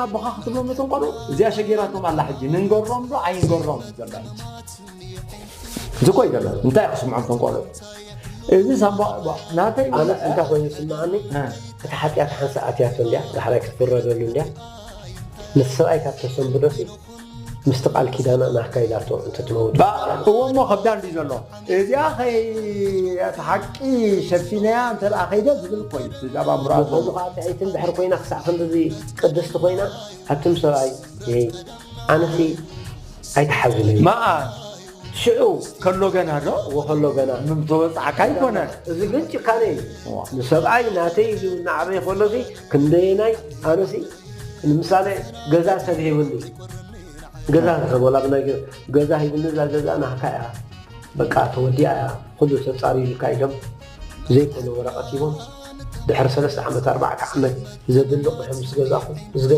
ኣቦኻ ክትብሎም ነቶም ቆልዑ እዚኣ ሸጊራቶም ኣላ። ሕጂ ንንገሮም ዶ ኣይንገሮም እዩ ዘሎ ሕጂ። እዚ እኮ እዩ ዘሎ። እንታይ ክስምዖም እቶም ቆልዑ? እዚ ሳምባ ናተይ ኣነ እንታይ ኮይኑ ይስምዓኒ? እ። እቲ ሓጢኣት ሓንሳእ ኣትያቶ እንድያ፣ ዳሕራይ ክትፍረደሉ እንድያ። ነቲ ሰብኣይ ካብ ተሰንብዶሲ ምስቲ ቃል ኪዳና ናካይዳቶ እንተትመውት። እዎ እሞ ከብዳ እንዲ ዘሎ እዚኣ ከይ እቲ ሓቂ ሸፊነያ እንተ ደኣ ከይደ ዝብል እኮ እዩ። እቲ ዛባ ምራቱ ከምኡ ከዓ ጥዕይትን ድሕሪ ኮይና ክሳዕ ክንድዚ ቅድስቲ ኮይና ኣቱም ሰብኣይ ኣነሲ ኣይትሓዙኒ። መኣ ሽዑ ከሎ ገና ዶ? ወኸሎ ገና ምም ተወፅዓካ ኣይኮነን። እዚ ግን ጭካነ እዩ። እዋ። ንሰብኣይ ናተይ ኢሉ እናዓበየ ከሎሲ ክንደየናይ ኣነሲ ንምሳሌ ገዛ ሰብ ሂብኒ። ገዛ ሰብ ወላ ብናይ ገ- ገዛ ሂብኒ፣ እዛ ገዛ ናህካ እያ፣ በቃ ተወዲኣ እያ፣ ኩሉ ተፃሪዩልካ ኢሎም ዘይኮነ ወረቐት ሂቦም። ድሕሪ ሰለስተ ዓመት ኣርባዕተ ዓመት ዘድንቕ ድሕሪ ምስ ገዛኹ፣ እዚ ገዛ